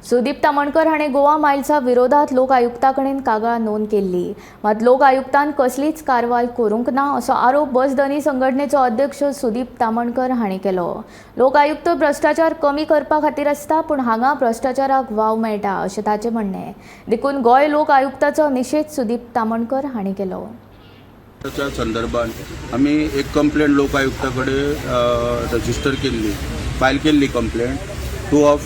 सुदीप तामणकर हाणें गोवा मायल्सा विरोधात लोक आयुक्ता कडेन कागाळ नोंद केल्ली. मात लोक आयुक्तान कसलीच कारवाय करूंक ना असो आरोप बस धनी संघटनेचो अध्यक्ष सुदीप तामणकर हांणी केलो. लोक आयुक्त भ्रश्टाचार कमी करपा खातीर आसता, पूण हांगा भ्रश्टाचाराक वाव मेळटा अशें ताचें म्हणणें. देखून गोंय लोक आयुक्ताचो निशेध सुदीप तामणकर हांणी केलो. च्या संदर्भात आमी एक कंप्लेंट लोक आयुक्ता कडेन रजिस्टर केल्ली, फायल केल्ली. कंप्लेंट 2 ऑफ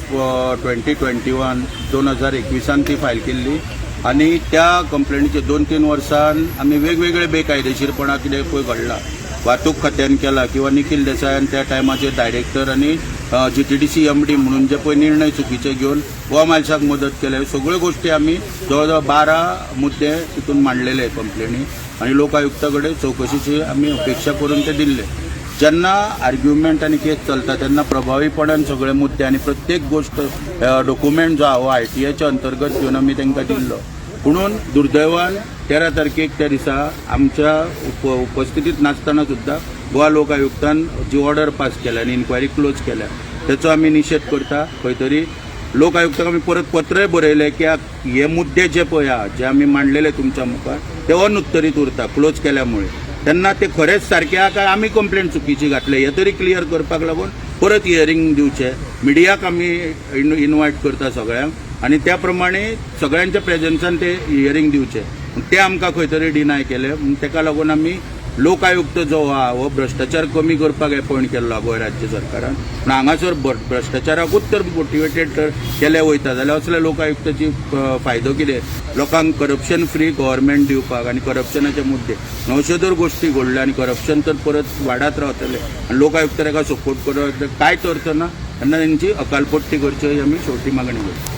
2021, 2021 ती फायल केल्ली आनी त्या कंप्लेनीचे 2-3 वर्सान आमी वेगवेगळे बेकायदेशीरपणा कितें पळय घडला, वाहतूक खात्यान केला किंवा निखील देसायान त्या टायमाचेर डायरेक्टर आनी जीटीडीसी एमडी म्हणून जे पळय निर्णय चुकीचे घेवन गोवा मायल्साक मदत केल्या, ह्यो सगळ्यो गोश्टी आमी जवळ जवळ 12 मुद्दे तितून मांडलेले कंप्लेनी आनी लोक आयुक्ता कडेन चवकशीची आमी अपेक्षा करून ते दिल्ले. जेन्ना आर्ग्युमेंट आनी केस चलता तेन्ना प्रभावीपणान सगळे मुद्दे आनी प्रत्येक गोश्ट, डॉक्युमेंट जो आहा हो आरटीआयच्या अंतर्गत घेवन आमी तांकां दिल्लो. पुणून दुर्दैवान 13 तारखेक त्या दिसा आमच्या उपस्थितीत नासतना सुद्दां गोवा लोक आयुक्तान जी ऑर्डर पास केल्या आनी इन्क्वायरी क्लोज केल्या, तेचो आमी निशेध करता. खंय तरी लोक आयुक्ताक आमी परत पत्रय बरयलें की हे मुद्दे जे पळय आहा, जे आमी मांडलेले तुमच्या मुखार, ते अनुत्तरीत उरता क्लोज केल्यामुळे. तेन्ना ते खरेंच सारके आहा काय आमी कंप्लेंट चुकीची घातले, हे तरी क्लियर करपाक लागून परत हियरींग दिवचें. मिडियाक आमी इनवायट करता सगळ्यांक आनी त्या प्रमाणे सगळ्यांच्या प्रेजन्सान ते हियरींग दिवचें. ते आमकां खंय तरी डिनाय केले. म्हूण तेका लागून आमी लोक आयुक्त जो आहा हो भ्रश्टाचार कमी करपाक एपॉयंट केल्लो आहा गोंय राज्य सरकारान, पूण हांगासर भ्रश्टाचाराकूच तर मोटिवेटेड तर केले वयता जाल्यार असल्या लोक आयुक्ताची फायदो कितें? लोकांक करप्शन फ्री गव्हर्मेंट दिवपाक आनी करप्शनाचे मुद्दे, अश्यो जर गोश्टी घडल्यो आनी करप्शन तर परत वाडत रावतले आनी लोक आयुक्त ताका सपोर्ट करत, कांयच अर्थ ना. तेन्ना तेंची हकालपट्टी करची ही आमी शेवटी मागणी करता.